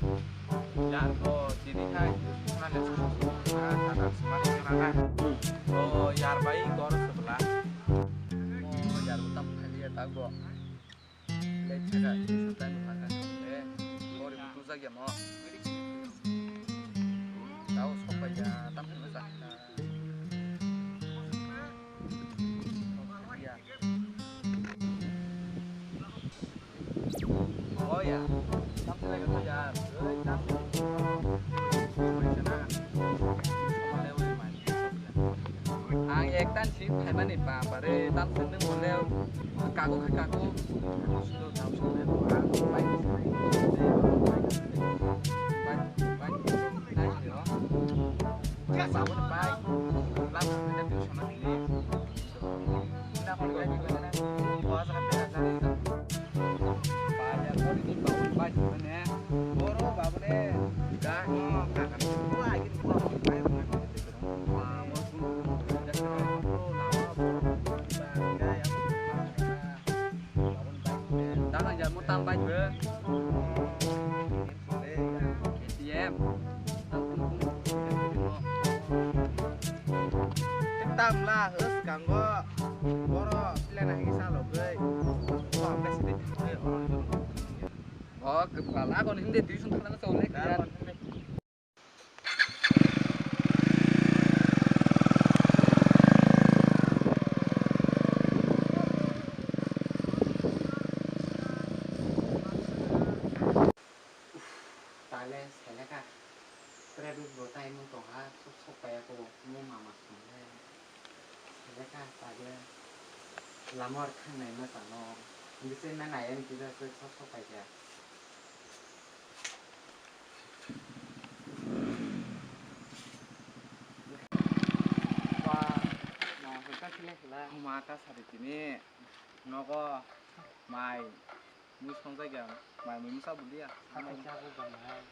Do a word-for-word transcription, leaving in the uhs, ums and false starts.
Yar bo chini hai, hale suma suma, hale suma suma, hale. O yar bai gor sebla. O yar utam khali ya tago. Le chega, sutan khaka. Eh, gori butu jagya mo. Tao sopai ya, tam khuna sakha. Sopai ya. Oh ya. Tam selai ko ya. Oi, tam. Ang ektan si phaimani ba bare tam sending mole kago khe kago. Sudo tam sending ba bai. Bai bai. Nai yo. Ka sabun bai. Lam sending tu sana ni. Dana ya mo tam bai be. K T M. Tamla hwskango boro silena hinwi salogwi. Bo ang besi de thangwi oro. O kwpal agon hindi tuition thangna chole kaya. Tale seleka. Private bo tai mung tongha sok sok paya ko mung mama song le. Seleka tale. Lamor thangnai ma tano. Bisi na nai ani kisa sok sok paya. Ba, no, hoi ka sile sila. Huma ka sari tini. Nogo mai mui songjak ya, mai mui misa bulia. Hata chabu bang hai.